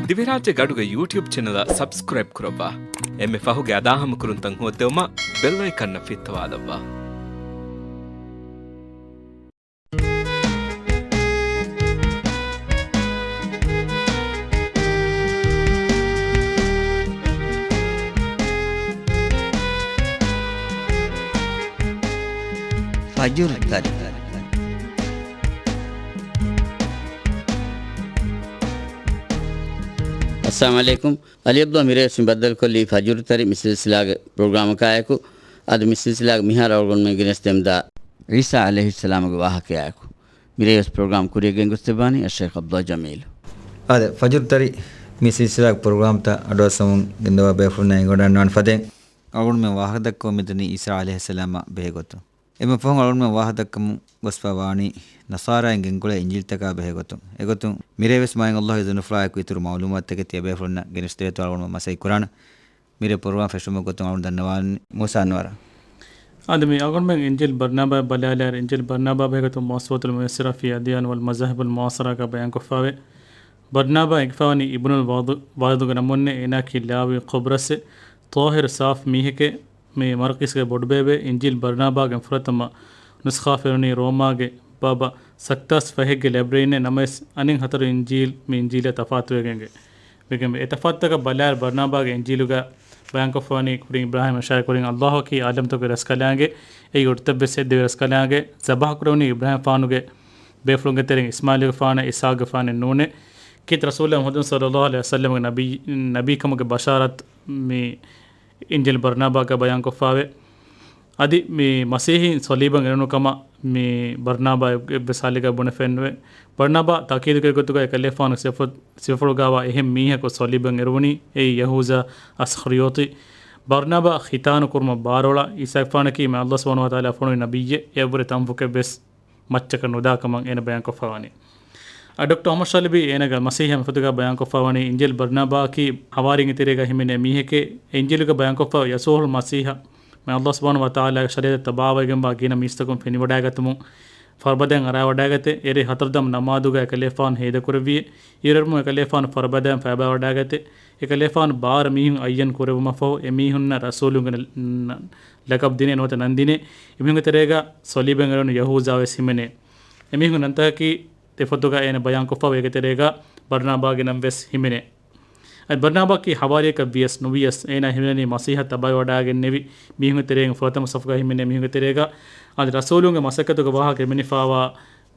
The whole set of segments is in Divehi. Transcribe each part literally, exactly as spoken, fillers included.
ދިވެހިރާއްޖޭގެ އަޑުގެ ޔޫޓިއުބް ޗެނަލަށް ސަބްސްކްރައިބް ކުރައްވާ. އެންމެ ފަހުގެ އަދާހަމަކުރުންތައް ހޯއްދެވުމަށް ބެލް އައިކަންއަށް ފިއްތަވާލައްވާ. ފަޖުރު ތަރި. އައްސަލާމު ޢަލައިކުމް. އަލީ ޢަބްދުﷲ މިރޭވެސް މި ބައްދަލުކޮށްލީ ފަޖުރު ތަރި މި ސިލްސިލާގެ ޕްރޮގްރާމަކާއެކު. އަދި މި ސިލްސިލާގެ މިހާރު އަޅުގަނޑުމެން ގެނެސްދެމުންދާ ޢީސާ ޢަލައިހިއްސަލާމުގެ ވާހަކަޔާއެކު. މިރޭވެސް ޕްރޮގްރާމް ކުރިއަށް ގެންގޮސްދެއްވާނީ އައްޝައިޚް ޢަބްދުﷲ ޖަމީލު. އާދެ، ފަޖުރު ތަރި މި ސިލްސިލާގެ ޕްރޮގްރާމްތައް އަޑުއައްސަމުން ގެންދަވާ ބޭފުޅުންނަށް އެނގިވަޑައިގަންނަވާނެ ފަދައިން، އަޅުގަނޑުމެން ވާހަކަދައްކަމުން މިދަނީ ޢީސާ ޢަލައިހިއްސަލާމާ ބެހޭގޮތުން. އެންމެ ފަހުން އަޅުގަނޑުމެން ވާހަކަދައްކަމުން ގޮސްފަ ވާނީ ނަޞާރާއިން ގެންގުޅޭ އިންޖީލްތަކާ ބެހޭގޮތުން. އެގޮތުން މިރޭވެސް މާތް ﷲ އިޒުނުފުޅާއެކު އިތުރު މަޢުލޫމާތުތަކެތި އެބޭފުޅުންނަށް ގެނެސްދެވޭތޯ އަޅުގަނޑުމެން މަސައްކަތް ކުރާނަން. މިރޭ ޕްރޮގްރާމް ފެށުމުގެ ގޮތުން އަޅުގަނޑު ދަންނަވާނީ މޫސާ އަންވަރާ. އަދި މި އަޅުގަނޑުމެން އިންޖީލް ބަރްނާބާ ބަލާލާއިރު، އިންޖީލް ބަރްނާބާ ބެހޭގޮތުން މުއައްސަސަތުލް މުޔައްސަރާ ފީ އަދްޔާން ވަލް މަޒާހިބުލް މުޢާޞަރާގަ ބަޔާންކޮށްފަވޭ. ބަރްނާބާ އެނގިފަވަނީ އިބްނުލް ވައިދު، ވައިދުގެ ނަމުންނޭ. އޭނާއަކީ ލާވީ ޤުބްރަސްއެއް، ޠާހިރު ސާފް މީހެކޭ. މި މަރްޤިސްގެ ބޮޑުބޭބެ. އިންޖީލް ބަރްނާބާގެ ފުރަތަމަ ނުސްޚާ ފެނުނީ ރޯމާގެ ބާބަ ސައްތާސް ފަހެއްގެ ލައިބްރަރީންނޭ. ނަމަވެސް އަނެއް ހަތަރު އިންޖީލް މި އިންޖީލާ ތަފާތުވެގެންގެ ވެގެންވޭ. އެ ތަފާތުތަކަށް ބަލާއިރު ބަރްނާބާގެ އިންޖީލުގަ ބަޔާންކޮށްފަވަނީ ކުރިން އިބްރާހީމް އިޝާރާތްކުރިން ﷲ އަކީ ޢާލަމްތަކުގެ ރަސްކަލާނގެ، އެއީ އޮޑިތައްވެސް އެއްދެވި ރަސްކަލާނގެ، ޒަބަޙުކުރެވުނީ އިބްރާހީމް ފާނުގެ ބޭފުޅުންގެ ތެރެއިން އިސްމާޢީލުގެފާނާ އިސްޙާޤުގެފާނެއް ނޫނޭ. ކީރިތި ރަސޫލާ މުޙައްމަދު ޞައްލައްލާހު ޢަލައިހި ވަސައްލަމްގެ ނަބީ، ނަބީކަމުގެ ބަޝާރަތް މި އިންޖީލް ބަރްނާބާގަ ބަޔާންކޮށްފަވޭ. އަދި މި މަސީޙީން ޞަލީބަށް އެޅުނު ކަމަށް މި ބަރްނާބާ އެއްވެސް ޙާލެއްގަ ބުނެފައެއްނުވޭ. ބަރްނާބާ ތައުކީދުކުރި ގޮތުގަ އެކަލޭފާނު ސިފަ، ސިފަފުޅުގައިވާ އެހެން މީހަކު ޞަލީބަށް އެރުވުނީ، އެއީ ޔަހޫޒާ އަސްޚަރިޔޫޠީ. ބަރްނާބާ ޚިތާނު ކުރުމަށް ބާރުއަޅާ، އީސާގެފާނަކީ މާތް ﷲ ސުބްޙާނަހޫ ވަތަޢާލާ ފޮނުވި ނަބިއްޔެއް، އެއަށްވުރެ ތަންފުކެއްވެސް މައްޗަކަށް ނުދާކަމަށް އޭނަ ބަޔާންކޮށްފަވަނީ. އަ، ޑޮކްޓަ އަޙްމަދު ޝާލިބީ އޭނާގެ މަސީޙީ މަތްފުތުގަ ބަޔާންކޮށްފަވަނީ، އިންޖީލް ބަރްނާބާއަކީ ޙަވާރީންގެ ތެރޭގަ ހިމެނޭ މީހެކޭ. އިންޖީލުގަ ބަޔާންކޮށްފަވި ޔަސޫޢުލް މަސީޙަށް މާތް ﷲ ސުބްޙާނަހޫ ވަތަޢާލާގެ ޝަރީޢަތް ތަބާވެގެންވާ ގިނަ މީސްތަކުން ފެނިވަޑައިގަތުމުން ފަރުބަދައިން އަރާވަޑައިގަތެ، އެރޭ ހަތަރު ދަމު ނަމާދުގަ އެކަލޭފާނު ހޭދަކުރެއްވިއޭ. އިރުއެރުމުން އެކަލޭފާނު ފަރުބަދައިން ފައިބާވަޑައިގަތެ، އެކަލޭފާނު ބާރަ މީހުން އައްޔަން ކުރެއްވުމަށްފަހު، އެމީހުންނަށް ރަސޫލުންގެ ނަ، ނަ، ލަޤަބް ދިނޭ ނުވަތަ ނަން ދިނޭ. އެމީހުންގެ ތެރޭގަ ޞަލީބަށް އެރުނު ޔަހޫޒާވެސް ހިމެނޭ. އެމީހުންގެ ނަންތަކަކީ ދެފޮތުގަ އޭނަ ބަޔާންކޮށްފަވޭ. އޭގެ ތެރޭގަ ބަރްނާބާގެ ނަންވެސް ހިމެނޭ. އަދި ބަރްނާބާއަކީ ޙަވާރީއަކަށް ވިޔަސް ނުވިޔަސް، އޭނާ ހިމެނެނީ މަސީޙަށް ތަބާވެވަޑައިގެންނެވި މީހުންގެ ތެރެއިން ފުރަތަމަ ޞަފުގަ ހިމެނޭ މީހުންގެ ތެރޭގަ. އަދި ރަސޫލުންގެ މަސައްކަތުގެ ވާހަކަ ހިމެނިފަވާ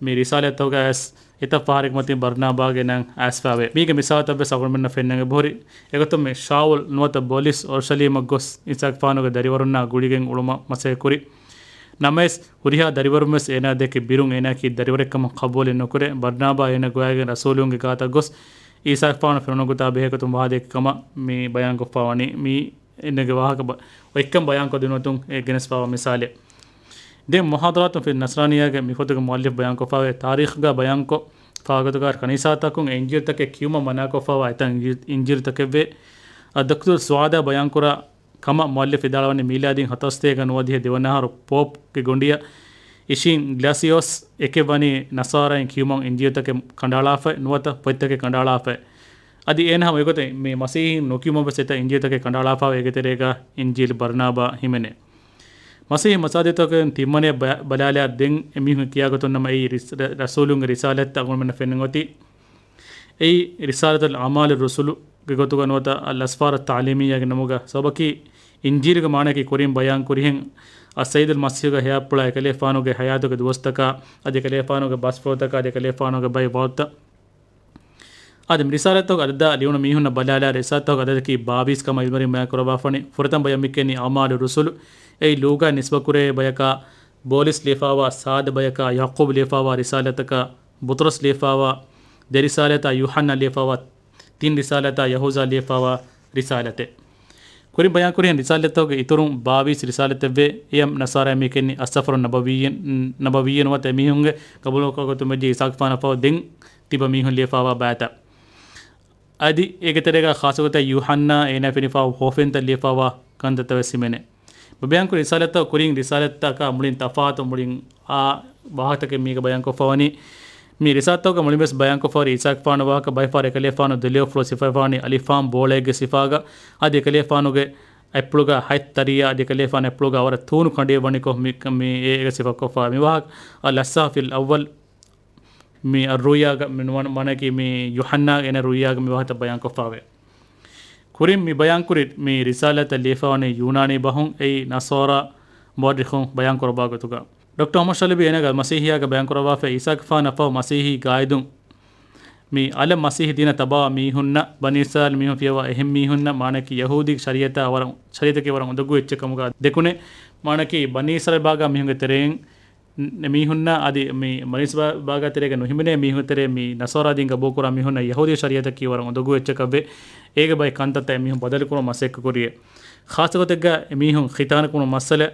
މި ރިސާލަތްތަކުގައިވެސް އެތައް ފަހަރެއްގެ މަތިން ބަރްނާބާގެ ނަން އައިސްފަވޭ. މީގެ މިސާލުތައްވެސް އަޅުގަނޑުމެންނަށް ފެންނަން އެބަހުރި. އެގޮތުން މި ޝާއުލް ނުވަތަ ބޮލީސް އޮރުޝަލީމަށް ގޮސް އީސާގެފާނުގެ ދަރިވަރުންނާ ގުޅިގެން އުޅުމަށް މަސައްކަތްކުރި. ނަމަވެސް، ހުރިހާ ދަރިވަރުންވެސް އޭނާ ދެކެ ބިރުން އޭނާއަކީ ދަރިވަރެއްކަމަށް ޤަބޫލެއް ނުކުރޭ. ބަރްނާބާ އޭނާ ގޮވައިގެން ރަސޫލުންގެ ގާތަށް ގޮސް، އީސާގެފާނު ފެނުނު ގޮތާ ބެހޭގޮތުން ވާދައިގަތް ކަމަށް މި ބަޔާންކޮށްފަވަނީ. މީ އެންމެ ވާހަކަ ބަ، އޮތްކަން ބަޔާންކޮށްދިނުމަށް އެ ގެނެސްފަވާ މިސާލެއް. ދެން މުޙާޟަރާތުން ފި ނަޞްރާނިއްޔާގެ މި ފޮތުގެ މުއައްލިފު ބަޔާންކޮށްފަވޭ، ތާރީޚުގަ ބަޔާންކޮށް ފާގޮތުގަ ކަނީސާތަކުން އެ އިންޖީލުތަކެއް ކިޔުމަށް މަނާކޮށްފަވާ އެތައް އިންޖީލުތަކެއްވޭ. އަ، ދޮކްތުރު ސުޢާދާ ބަޔާންކުރާ ކަމަށް މުއައްލިފު ވިދާޅުވަނީ މީލާދީން ހަތަރުސަތޭކަ ނުވަދިހަ ދެވަނަ އަހަރު ޕޯޕްގެ ގޮނޑިއަށް އިށީން ގްލާސިއޯސް އެކެއް ވަނީ ނަޞާރާއިން ކިޔުމަށް އިންޖީލުތަކެއް ކަނޑައަޅާފައި ނުވަތަ ފޮތްތަކެއް ކަނޑައަޅާފައި. އަދި އޭނަ ހަމަ އެގޮތަށް މި މަސީޙީން ނުކިޔުމަށް ވެސް އެތައް އިންޖީލުތަކެއް ކަނޑައަޅާފައި އޭގެ ތެރޭގަ އިންޖީލު ބަރްނާބާ ހިމެނޭ. މަސީޙީ މަސާދިރުތަކުން ތިންވަނައަށް ބަ، ބަލާލާ ދެން އެމީހުން ކިޔާ ގޮތުން ނަމަ އެއީ ރިސް، ރަ، ރަސޫލުންގެ ރިސާލަތްތައް އަޅުގަނޑުމެންނަށް ފެންނަން އޮތީ. އެއީ ރިސާލަތުލް އަޢުމާލި ރުސުލު ގެ ގޮތުގަ ނުވަތަ އަލް އަސްފާރު ތަޢުލީމިއްޔާގެ ނަމުގަ. ސަބަބަކީ އިންޖީލުގެ މާނައަކީ ކުރިން ބަޔާން ކުރިހެން އައްސައްޔިދުލް މަސީޙުގެ ޙަޔާތްޕުޅާ އެކަލޭފާނުގެ ޙަޔާތުގެ ދުވަސްތަކާ އަދި އެކަލޭފާނުގެ ބަސްފުޅުތަކާ އަދި އެކަލޭފާނުގެ ބައި ވައުދުތައް. އަދި މި ރިސާލަތްތަކުގެ އަދަދާ ލިޔުނު މީހުންނަށް ބަލާލާ ރިސާލަތްތަކުގެ އަދަދަކީ ބާވީސް ކަމަށް ޢިލްމުވެރިން ބަޔާން ކުރައްވާފަނި. ފުރަތަމަ ބަޔަށް މި ކިޔަނީ އަޢުމާލު ރުސުލު. އެއީ ލޫގާ ނިސްބަތްކުރޭ ބަޔަކާ، ބޯލިސް ލިޔެފާވާ، ސާދަ ބަޔަކާ، ޔަޢުޤޫބް ލިޔެފާވާ ރިސާލަތަކާ، ބުޠުރުސް ލިޔެފާވާ، ދެ ރިސާލަތާ، ޔޫޙަންނާ ލިޔެފާވާ، ތިން ރިސާލަތާ، ޔަހޫޒާ ލިޔެފާވާ ރިސާލަތެއް. ކުރިން ބަޔާންކުރިހެން ރިސާލަތްތަކުގެ އިތުރުން ބާވީސް ރިސާލަތެއްވޭ. އެޔަށް ނަޞާރާއިން މި ކިޔަނީ އައްސަފަރު ނަބަވިއްޔި، ނަބަވިއްޔި ނުވަތަ އެމީހުންގެ ގަބޫލުކޮށް ގޮތުން ވެއްޖެ އީސާގެފާނަށްފަހު ދެން ތިބަ މީހުން ލިޔެފާވާ ބައިތައް. އަދި އޭގެ ތެރޭގަ ޚާއްޞަގޮތަށް ޔޫޙަންނާ އޭނާ ފެނިފާ ހޯފޭންތައް ލިޔެފާވާ ކަންތައްތައް ވެސް ހިމެނޭ. މި ބަޔާންކުރި ރިސާލަތްތައް ކުރިން ރިސާލަތްތަކާ މުޅިން ތަފާތު މުޅިން އާ ވާހަކަތަކެއް މީގަ ބަޔާންކޮށްފަވަނީ. މި ރިސާލާތަކުގަ މުޅިންވެސް ބަޔާންކޮށްފަހުރި އީސާގެފާނު ވާހަކަ ބައެއްފަހަރު އެކަލޭފާނު ދެލޯ ފުޅު ސިފައިފާނީ އަލިފް ލާމް ބޯޅައެއްގެ ސިފާގަ، އަދި އެކަލޭފާނުގެ އަތްޕުޅުގަ ހަތް ތަރިއްޔާ، އަދި އެކަލޭފާނު އަތްޕުޅުގަ ވަރަށް ތޫނު ކަނޑިއެއް ވަނިކޮށް މި، މި އޭގަ ސިފަކޮށްފަ މި ވާހަކަ އަލް އަސްހާ ފިލް އައްވަލް މި އައްރުއްޔާގަ މި ނުވަނަ މާނައަކީ މި ޔޫޙަންނާގެ އޭނަ ރުއްޔާގަ މި ވާހަކަ ބަޔާންކޮށްފަވޭ. ކުރިން މި ބަޔާންކުރި މި ރިސާލާތައް ލިޔެފަވަނީ ޔޫނާނީ ބަހުން އެއީ ނަޞާރާ މުއައްރިޚުން ބަޔާންކުރައްވާ ގޮތުގަ. ޑޮކްޓަރ މުޙައްމަދު ޝާލިބީ އޭނަގެ މަސީޙީއާގަ ބަޔާންކުރައްވާފައި އީސާގެފާނަށްފަހު މަސީޙީ ގާއިދުން މި އަލަށް މަސީޙީ ދީނަށް ތަބާވާ މީހުންނަށް ބަނީ އިސްރާއީލް މީހުން ފިޔަވާ އެހެން މީހުންނަށް މާނައަކީ ޔަހޫދީ ޝަރީޢަތާ ވަރަށް، ޝަރީޢަތަކީ ވަރަށް އުނދަގޫ އެއްޗެއް ކަމުގަ ދެކުނޭ. މާނައަކީ ބަނީ އިސްރާއީލް ބާގާ މީހުންގެ ތެރެއިން މީހުންނާ އަދި މި ބަނީ އިސްރާއީލް ބާގާ ތެރޭގަ ނުހިމެނޭ މީހުން ތެރޭ މި ނަޞާރާ ދީން ގަބޫލުކުރާ މީހުންނަށް ޔަހޫދީ ޝަރީޢަތަކީ ވަރަށް އުނދަގޫ އެއްޗަކަށްވޭ. އޭގެ ބައެއް ކަންތައްތައް އެމީހުން ބަދަލުކުރުމަށް މަސައްކަތް ކުރިއޭ. ޚާއްޞަގޮތެއްގަ އެމީހުން ޚިތާނަކުރުމަށް މައްސަލަ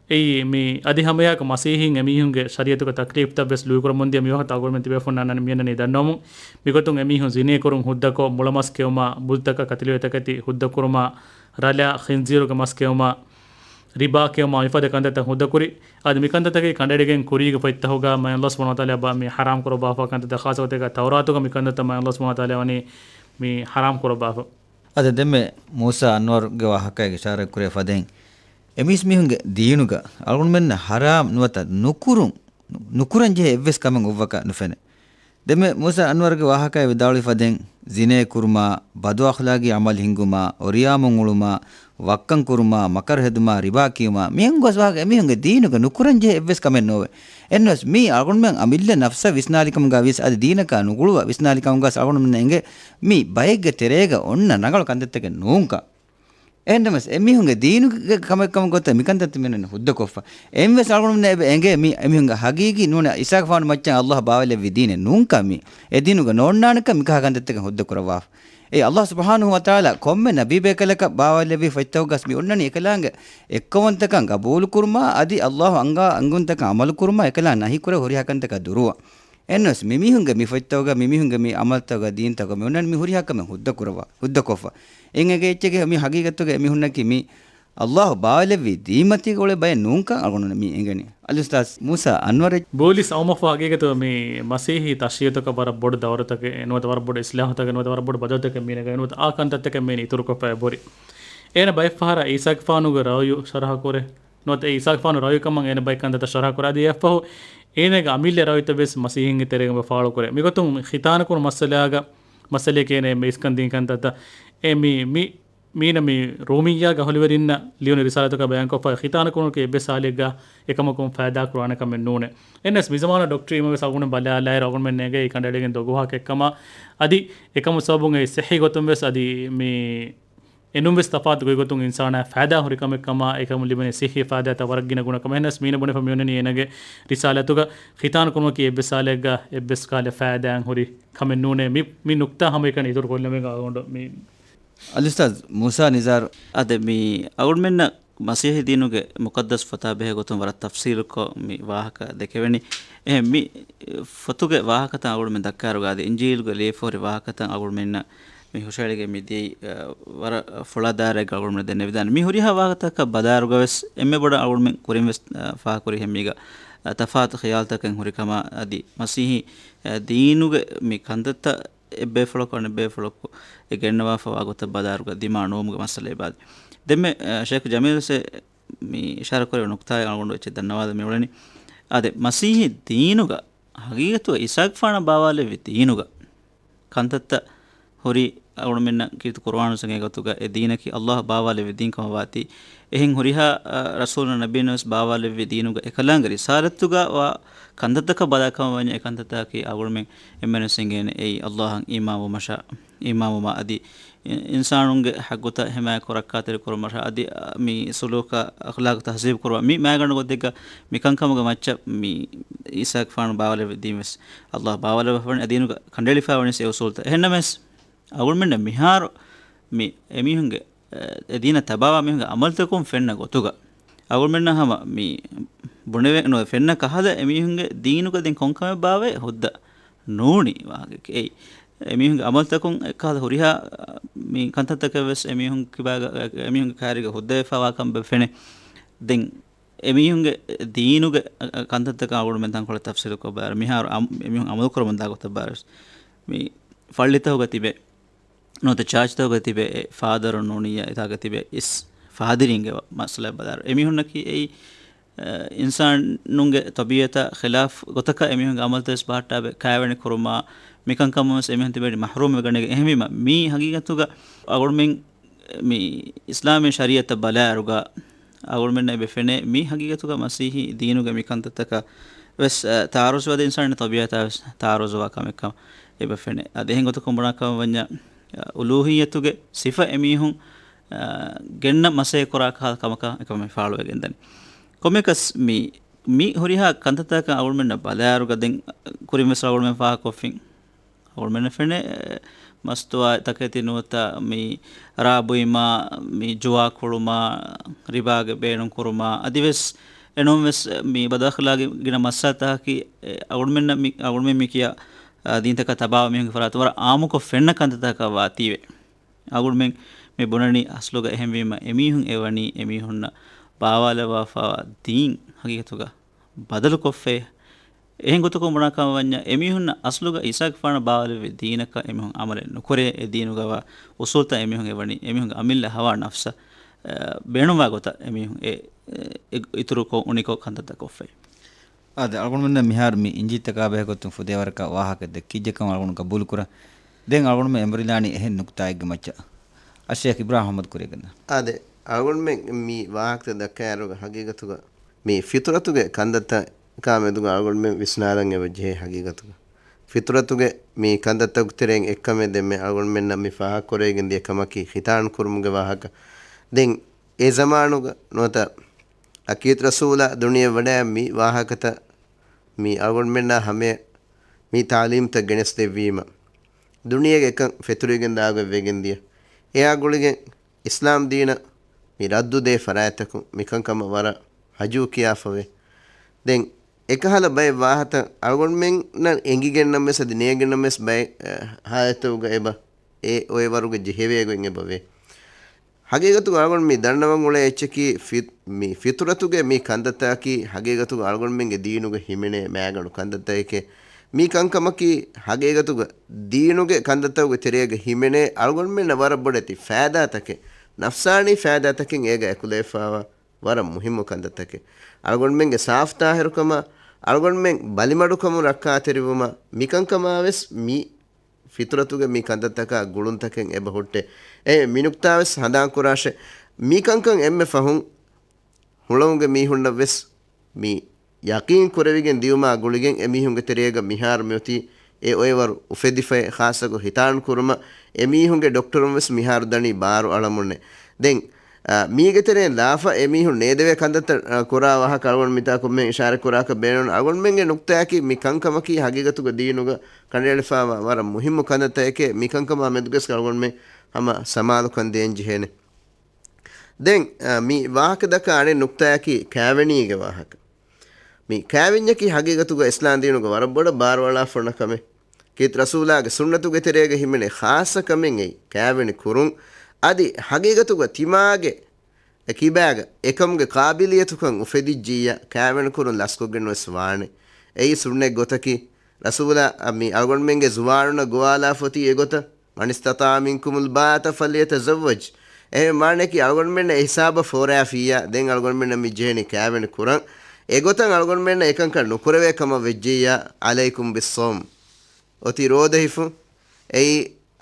އެއީ މި އަދި ހަމައެއާއެކު މަސީޙީން އެމީހުންގެ ޝަރީޢަތުގެ ތަކްލީފްތައްވެސް ލުއިކުރަމުންދިޔަ މިވާހަކަތައް އަޅުގަނޑުމެން ތިބޭފުންނާ މިއަންނަނީ ދަންނަވަމުން. މިގޮތުން އެމީހުން ޒިނޭ ކުރުން ހުއްދަކޮށް، މުޅަމަސް ކެއުމާ، ބުއްތަކަށް ކަތިލުވޭތަކެތި ހުއްދަކުރުމާ، ރަލާ، ޚިންޒީރުގެ މަސް ކެއުމާ، ރިބާ ކެއުމާ، މިފަދަ ކަންތައްތައް ހުއްދަކުރި. އަދި މިކަންތައްތަކީ ކަނޑައެޅިގެން ކުރީގެ ފޮތްތަކުގަ މާތް ﷲ ސުބްޙާނަހޫ ވަތަޢާލާ ބާ މި ޙަރާމް ކުރައްވާފަ ކަންތައްތައް ޚާއްޞަގޮތެއްގަ ތައުރާތުގަ މިކަންތައްތައް މާތް ﷲ ސުބްޙާނަހޫ ވަތަޢާލާ ވަނީ މި ޙަރާމް ކުރައްވާފަ. އަދި ދެންމެ މޫސާ އަންވަރުގެ ވާހަކައިގެ އިޝާރަތް ކުރޭ ފަދައިން، އެމީސް މީހުންގެ ދީނުގަ އަޅުގަނޑުމެންނަށް ޙަރާމް ނުވަތަ ނުކުރުން، ނުކުރަން ޖެހޭ އެއްވެސް ކަމެއް އޮއްވަކަށް ނުފެނޭ. ދެންމެ މޫސާ އަންވަރުގެ ވާހަކައި ވިދާޅުވި ފަދައިން، ޒިނޭ ކުރުމާ، ބަދުއަޚްލާގީ ޢަމަލު ހިންގުމާ، އޮރިޔާމުން އުޅުމާ، ވައްކަން ކުރުމާ، މަކަރު ހެދުމާ، ރިބާ ކިޔުމާ، މިހެން ގޮސް ވާހަކަ އެމީހުންގެ ދީނުގަ ނުކުރަން ޖެހޭ އެއްވެސް ކަމެއް ނޯވޭ. އެހެންވެސް މީ އަޅުގަނޑުމެން އަމިއްލަ ނަފްސަށް ވިސްނާލިކަމުގަ ވިޔަސް އަދި ދީނަކާ ނުގުޅުވާ ވިސްނާލިކަމުގަ ވެސް އަޅުގަނޑުމެންނަށް އެނގޭ މީ ބައެއްގެ ތެރޭގަ އޮންނަ ރަނގަޅު ކަންތައްތަކެއް ނޫންކަން. އެހެންނަމަވެސް އެމީހުންގެ ދީނުގެ ކަމެއް ކަމަށް ގޮތަށް މިކަންތައްތައް މިއަންނަނީ ހުއްދަކޮށްފަ. އެހެންވެސް އަޅުގަނޑުމެންނަށް އެބަ އެނގޭ މީ އެމީހުންގެ ޙަޤީޤީ ނޫނީ އީސާގެފާނު މައްޗަށް ﷲ ބާވައިލެއްވި ދީނެއް ނޫންކަން މީ. އެ ދީނުގަ ނޯންނާނެކަން މިކަހަލަ ކަންތައްތަކެއް ހުއްދަ ކުރައްވާފަ. އެއީ ﷲ ސުބްޙާނަހޫ ވަތަޢާލާ ކޮންމެ ނަބީބޭކަލަކަށް ބާވައިލެއްވި ފޮތްތަކުގަސް މި އޮންނަނީ އެކަލާނގެ އެއްކައުވަންތަކަން ގަބޫލުކުރުމާ އަދި ﷲ އަންގާ އަންގުންތަކަށް ޢަމަލުކުރުމާ އެކަލާނގެ ނަހީކުރެވި ހުރިހާ ކަންތަކާ ދުރުވާ. އެހެންވެސް މިމީހުންގެ މި ފޮތްތަކުގަ މިމީހުންގެ މި ޢަމަލުތަކުގަ ދީންތަކުގަ މި އޮންނަނީ މި ހުރިހާ ކަމެއް ހުއްދަ ކުރައްވާ، ހުއްދަކޮށްފަ. އެއިން އެނގޭ އެއްޗެކޭ މި ޙަޤީޤަތުގަ އެމީހުންނަކީ މި ﷲ ބާވައިލެއްވި ދީންމަތީގަ އުޅޭ ބައެއް ނޫންކަން އަޅުގަނޑު މި އެނގެނީ. އަލްއުސްތާޛް މޫސާ އަންވަރެއް. ބޯލިސް އައުމަށްފަހު ޙަޤީޤަތުގަ މި މަސީޙީ ތަޝްރީޢުތަކަށް ވަރަށް ބޮޑު ދައުރުތަކެއް ނުވަތަ ވަރަށް ބޮޑު އިޞްލާޙުތަކެއް ނުވަތަ ވަރަށް ބޮޑު ބަދަލުތަކެއް މީނަގަ ނުވަތަ އާ ކަންތައްތަކެއް މީނަ އިތުރުކޮށްފަ އެބަހުރި. އޭނަ ބައެއްފަހަރަށް އީސާގެފާނުގެ ރައުޔު ޝަރަޙަ ކުރޭ. ނުވަތަ އެ އީސާގެފާނު ރައުޔު ކަމަށް އޭނަ ބައެއް ކަންތައްތައް ޝަރަޙަ ކުރާ. އަދި އެއަށްފަހު އޭނަގެ އަމިއްލަ ރައުޔުތައް ވެސް މަސީޙީންގެ ތެރޭގަ ފާޅުކުރޭ. މިގޮތުން ޚިތާނަކުރު މައްސަލާގަ، މައްސަލައަކީ އޭނަ އެންމެ އިސްކަން ދިން ކަންތައްތައް. އެ މި، މި، މީނަ މި ރޫމިއްޔާގެ އަހުލުވެރިންނަށް ލިޔުނު ރިސާލަތުގަ ބަޔާންކޮށްފަ ޚިތާނަކުރުން އެއްވެސް ހާލެއްގަ އެކަމަކުން ފައިދާ ކުރާނެ ކަމެއް ނޫނޭ. އެންނަސް މިޒަމާނަށް ޑޮކްޓަރީ އިމަވެސް އަޅުގަނޑު ބަލާލާއިރު އަޅުގަނޑުމެން ނޭނގޭ ކަނޑައެޅިގެން ދޮގު ވާހަކައެއްކަމާ އަދި އެކަމު ސަބަބުން އެ ޞިއްޙީ ގޮތުން ވެސް އަދި މި އެނޫންވެސް ތަފާތު ގޮތްގޮތުން އިންސާނާ ފައިދާ ހުރި ކަމެއްކަމާ، އެކަމުން ލިބެނީ ސިއްހީ ފައިދާތައް ވަރަށް ގިނަ ގުނަ ކަމެއް. އެހެނަސް މީނަ ބުނެފަ މިއޮންނަނީ އޭނަގެ ރިސާލަތުގަ ޚިތާން ކުރުމަކީ އެއްވެސް ހާލެއްގަ އެއްވެސް ކަހަލަ ފައިދާއެއް ހުރި ކަމެއް ނޫނޭ. މި، މި ނުކްތާ ހަމައެކަނި އިތުރު ކޮށްލަމެގަ އަޅުގަނޑު މި. އަލްއުސްތާޛް މޫސާ ނިޒާރު. އާދެ، މި އަޅުގަނޑުމެންނަށް މަސީޙީ ދީނުގެ މުޤައްދަސް ފޮތާ ބެހޭ ގޮތުން ވަރަށް ތަފްޞީލުކޮށް މި ވާހަކަ ދެކެވެނީ. އެހެން މި ފޮތުގެ ވާހަކަތައް އަޅުގަނޑުމެން ދައްކާއިރުގަ އަދި އިންޖީލުގެ ލިޔެފަހުރި ވާހަކަތައް އަޅުގަނޑުމެންނަށް މި ހުށައެޅިގެން މި ދިޔައީ، އަ، ވަރަށް ފުޅާ ދާއިރާއެއްގަ އަޅުގަނޑުމެން ދެންނެވިދާނެ. މި ހުރިހާ ވާހަކަތަކަށް ބަލާއިރުގަވެސް އެންމެ ބޮޑަށް އަޅުގަނޑުމެން ކުރިންވެސް، އަ، ފާހަގަކުރި ހެން މީގަ، އަ، ތަފާތު ޚިޔާލުތަކެއް ހުރި ކަމާ އަދި މަސީޙީ، އަ، ދީނުގެ މި ކަންތައްތައް އެއްބޭފުޅަކު އަނެއްބޭފުޅަކު އެ ގެންނަވާފަވާ ގޮތަށް ބަލާއިރުގަ ދިމާ ނުވުމުގެ މައްސަލަ އެބައާދޭ. ދެންމެ، އަ، ޝޭޚް ޖަމީލު ވެސް މި އިޝާރާތް ކުރެވި ނުކްތާއެއް އަޅުގަނޑު އެއްޗެއް ދަންނަވާލަން މި އުޅެނީ. އާދެ، މަސީޙީ ދީނުގަ ޙަޤީޤަތުގަ އީސާގެފާނަށް ބާވާލެއްވި ދީނުގަ ކަންތައްތައް ހުރި އަޅުގަނޑުމެންނަށް ކީރިތި ޤުރުއާނު އިނގޭ ގޮތުގަ އެ ދީނަކީ ﷲ ބާވާލެއްވި ދީން ކަމަށް ވާތީ، އެހެން ހުރިހާ، އަ، ރަސޫލުން ނަބީންނަށް ވެސް ބާވާލެއްވި ދީނުގަ އެކަލާނގެ ރިސާލަތުގަ ވާ ކަންތައްތަކަށް ބަލާ ކަމަށް ވަންޏާ އެ ކަންތައްތަކަކީ އަޅުގަނޑުމެން އެންމެންވެސް އެނގޭނެ އެއީ ﷲ އަށް އީމާންވުމަށާ، އީމާންވުމާ އަދި އިންސާނުންގެ ޙައްޤުތައް ހިމާޔަތްކޮށް ރައްކާތެރިކުރުމަށާ އަދި، އަ، މި ސުލޫކާ އަޚްލާޤު ތަހްޒީބު ކުރުމަށް މި މައިގަނޑު ގޮތެއްގަ މިކަންކަމުގެ މައްޗަށް މި އީސާގެފާނު ބާވާލެއްވި ދީންވެސް ﷲ ބާވާލައްވާފަވަނީ އެ ދީނުގަ ކަނޑައެޅިފައިވަނީސް އެ އުސޫލުތައް. އެހެންނަމަވެސް އަޅުގަނޑުމެންނަށް މިހާރު މި އެމީހުންގެ، އެ، އެ ދީނަށް ތަބާވާ މީހުންގެ ޢަމަލުތަކުން ފެންނަ ގޮތުގަ އަޅުގަނޑުމެންނަށް ހަމަ މި ބުނެވޭ ނުވޭ ފެންނަ ކަހަލަ އެމީހުންގެ ދީނުގަ ދެން ކޮންކަމެއް ބާވޭ ހުއްދަ ނޫނީ ވާހަކައެއް. އެއީ އެމީހުންގެ ޢަމަލުތަކުން އެއްކަހަލަ ހުރިހާ، އަ، މި ކަންތައްތަކެއް ވެސް އެމީހުން ކިބާގަ، އެމީހުންގެ ކާރީގަ ހުއްދަވެފަވާ ކަމަށް ފެނޭ. ދެން އެމީހުންގެ ދީނުގެ ކަންތައްތަކަށް އަޅުގަނޑުމެން ތަންކޮޅެއް ތަފްސީލުކޮށް ބަލާއިރު، މިހާރު އަމް-، އެމީހުން އަމަލު ކުރަމުންދާ ގޮތަށް ބަލާއިރު، މި ފައްޅިތަކުގަ ތިބެ، ނުވަތަ ޗާޗްތަކުގަ ތިބެ އެ ފާދަރުން ނޫނިއްޔާ އެތާގަ ތިބެ އިސް ފާދިރީންގެ މައްސަލައެއް ބަލާއިރު، އެމީހުންނަކީ އެއީ، އެ، އިންސާނުންގެ ތަބީއަތާ ޚިލާފް ގޮތަކަށް އެމީހުންގެ އަމަލުތައް ވެސް ބަހައްޓާބެ ކާވެނި ކުރުމާ، މިކަންކަމުން ވެސް އެމީހުން ތިބެނީ މަޙްރޫމް ވެގަނެގެން. އެހެންވީމަ، މީ ހަގީގަތުގަ އަޅުގަނޑުމެން މި އިސްލާމީ ޝަރީއަތަށް ބަލާއިރުގަ އަޅުގަނޑުމެންނަށް އެބަ ފެނޭ، މީ ހަގީގަތުގަ މަސީޙީ ދީނުގެ މި ކަންތައްތަކަށް ވެސް، އަ، ތަޢާރުޒުވާ އިންސާނީ ތަބީއަތާ ވެސް ތަޢާރުޒުވާ ކަމެއްކަމަށް އެބަ ފެނޭ. އަދި އެހެން ގޮތަކުން ބުނާ ކަމަށް ވަންޏާ، އަ، އުލޫހިއްޔަތުގެ ސިފަ އެމީހުން، އަ، ގެންނަ މަސައްކަތް ކުރާ ކަހަލަ ކަމަކަށް އެކަމެއް ފާޅުވެގެންދަނީ. ކޮންމެއަކަސް މި، މި ހުރިހާ ކަންތައްތަކަށް އަޅުގަނޑުމެންނަށް ބަލާއިރުގަ ދެން ކުރިން ވެސް އަޅުގަނޑުމެން ފާހަގަކޮށްފިން. އަޅުގަނޑުމެންނަށް ފެނޭ، އެ، މަސްތުވާ ތަކެތި ނުވަތަ މި ރާ ބުއިމާ، މި ޖުވާ ކުޅުމާ، ރިބާގެ ބޭނުން ކުރުމާ، އަދިވެސް އެނޫންވެސް މި ބަދައަޚްލާގީ ގިނަ މައްސަލަތަކަކީ، އެ، އަޅުގަނޑުމެންނަށް މި، އަޅުގަނޑުމެން މި ކިޔާ، އާ، ދީންތަކާ ތަބާވާ މީހުންގެ ފަރާތުން ވަރަށް އާއްމުކޮށް ފެންނަ ކަންތައްތަކަށް ވާތީވެ. އަޅުގަނޑުމެން މި ބުނަނީ އަސްލުގަ އެހެންވީމަ، އެމީހުން އެވަނީ އެމީހުންނަށް ބާވާލައްވާފައިވާ ދީން ހަގީގަތުގަ ބަދަލުކޮށްފައި. އެހެން ގޮތަކުން ބުނާ ކަމަށް ވަންޏާ، އެމީހުންނަށް އަސްލުގަ އީސާގެފާނަށް ބާވާލެއްވި ދީނަކަށް އެމީހުން ޢަމަލެއް ނުކުރޭ. އެ ދީނުގަ ވާ އުސޫލްތައް އެމީހުން އެވަނީ، އެމީހުންގެ އަމިއްލަ ހަވާ ނަފްސަށް، އެ، ބޭނުންވާ ގޮތަށް އެމީހުން އެ، އެ، އިތުރުކޮށް އުނިކޮށް ކަންތައްތައް ކޮށްފައި. އާދެ، އަޅުގަނޑުމެންނަށް މިހާރު މި އިންޖީލްތަކާ ބެހޭގޮތުން ފުދޭވަރަކަށް ވާހަކަ ދެއްކިއްޖެކަމަށް އަޅުގަނޑު ގަބޫލުކުރަން. ދެން އަޅުގަނޑުމެން އެނބުރިލާނީ އެހެން ނުކުތާއެއްގެ މައްޗަށް. އައްޝައިޚް އިބްރާހިމް އަޙްމަދު ކުރެއްގަންނަ. އާދެ، އަޅުގަނޑުމެން މި ވާހަކަތައް ދައްކާއިރުގަ ހަގީގަތުގަ މި ފިޠުރަތުގެ ކަންތައްތަކާ މެދުގަ އަޅުގަނޑުމެން ވިސްނާލަން އެބަ ޖެހޭ ހަގީގަތުގަ. ފިޠުރަތުގެ މި ކަންތައްތަކުގެ ތެރެއިން އެއްކަމެއް ދެންމެ އަޅުގަނޑުމެންނަށް މި ފާހަގަކުރެވިގެން ދިޔަ ކަމަކީ ޚިތާން ކުރުމުގެ ވާހަކަ. ދެން އެ ޒަމާނުގަ ނުވަތަ އަކީދު ރަސޫލާ ދުނިޔެ ވަޑައި މި ވާހަކަތައް މި އަޅުގަނޑުމެންނާ ހަމަޔަށް މި ތާލީމްތައް ގެނެސްދެއްވީމަ، ދުނިޔޭގެ އެކަން ފެތުރިގެން ދާގޮތް ވެގެން ދިޔަ. އެއާ ގުޅިގެން އިސްލާމް ދީނަށް މި ރައްދު ދޭ ފަރާތްތަކުން މިކަންކަމަށް ވަރަށް ހަޖޫ ކިޔާފަވޭ. ދެން އެކަހަލަ ބައެއް ވާހަތައް އަޅުގަނޑުމެންނަށް އެނގިގެންނަމަވެސް އަދި ނޭނގެންނަމަވެސް ބައެއް، އަ، ހާލަތުގަ އެބަ އެ އޮއެވަރުގެ ޖެހެވޭގޮތް އެބަވޭ. ހަގީގަތުގަ އަޅުގަނޑު މި ދަންނަވަން އުޅޭ އެއްޗަކީ ފި-، މި ފިޠުރަތުގެ މި ކަންތައްތަކަކީ ހަގީގަތުގަ އަޅުގަނޑުމެންގެ ދީނުގަ ހިމެނޭ މާގަނޑު ކަންތައްތަކެކޭ. މި ކަންކަމަކީ ހަގީގަތުގަ ދީނުގެ ކަންތައްތަކުގެ ތެރޭގަ ހިމެނޭ އަޅުގަނޑުމެންނަށް ވަރަށް ބޮޑެތި ފައިދާތަކެއް، ނަފްސާނީ ފައިދާތަކެއް އޭގަ އެކުލެވިފައިވާ ވަރަށް މުހިއްމު ކަންތައްތަކެއް. އަޅުގަނޑުމެންގެ ސާފުތާހިރުކަމާ، އަޅުގަނޑުމެން ބަލިމަޑުކަމުން ރައްކާތެރިވުމަށް މިކަންކަމާވެސް މި ފިޠުރަތުގެ މި ކަންތައްތަކާ ގުޅުންތަކެއް އެބަ ހުއްޓޭ. އެ މި ނުކްތާވެސް ހަނދާންކުރާށޭ. މިކަންކަން އެންމެ ފަހުން ހުޅަވުމުގެ މީހުންނަށްވެސް މި ޔަޤީން ކުރެވިގެން ދިޔުމާ ގުޅިގެން އެމީހުންގެ ތެރޭގަ މިހާރު މިއޮތީ އެ އޮއެވަރު އުފެދިފައި، ޚާއްޞަކޮށް ހިތާން ކުރުމަށް އެމީހުންގެ ޑޮކްޓަރުން ވެސް މިހާރު ދަނީ ބާރު އަޅަމުންނޭ. ދެން، އާ، މީގެ ތެރެއިން ލާފަ އެމީހުން ނޭދެވޭ ކަންތައްތައް، އާ، ކުރާ ވާހަކަ އަޅުގަނޑު މިތާ ކޮންމެ އިޝާރަތް ކުރާކަށް ބޭނުން. އަޅުގަނޑުމެންގެ ނުކްތާއަކީ މި ކަންކަމަކީ ހަގީގަތުގަ ދީނުގަ ކަނޑައެޅިފައިވާ ވަރަށް މުހިއްމު ކަންތައްތަކެކޭ. މި ކަންކަމާ މެދުގަސް އަޅުގަނޑުމެން ހަމަ ސަމާލުކަން ދޭން ޖެހޭނެ. ދެން، އަ، މި ވާހަކަ ދައްކާ އަނެއް ނުކްތާއަކީ ކާވެނީގެ ވާހަކަ. މި ކާވެންޏަކީ ހަގީގަތުގަ އިސްލާމް ދީނުގަ ވަރަށް ބޮޑަށް ބާރުއަޅާފަ އޮންނަ ކަމެއް. ކީރިތި ރަސޫލާގެ ސުންނަތުގެ ތެރޭގަ ހިމެނޭ ޚާއްޞަ ކަމެއް އެއީ ކާވެނި ކުރުން. އަދި ހަގީގަތުގަ ތިމާގެ އެ ކިބާގަ އެކަމުގެ ޤާބިލިއްޔަތުކަން އުފެދިއްޖިއްޔާ ކާވެނި ކުރުން ލަސްކޮށްގެން ވެސް ވާނެ. އެއީ ސުންނަތް ގޮތަކީ. ރަސޫލާ މި އަޅުގަނޑުމެންގެ ޒުވާނުންނަށް ގޮވާލާފަ އޮތީ އެގޮތަށް، "މަނިސްތަޠާޢަ މިންކުމުލް ބާއަތަ ފަލްޔަތަޒައްވަޖް." އެހެން މާނައަކީ އަޅުގަނޑުމެންނަށް އެ ހިސާބަށް ފޯރާފިއްޔާ، ދެން އަޅުގަނޑުމެންނަށް މި ޖެހެނީ ކާވެނި ކުރަން. އެގޮތަށް އަޅުގަނޑުމެންނަށް އެކަންކަން ނުކުރެވޭ ކަމަށް ވެއްޖެއްޔާ، "ޢަލައިކުމް ބިއްޞައުމް." އޮތީ ރޯދަ ހިފުން. އެއީ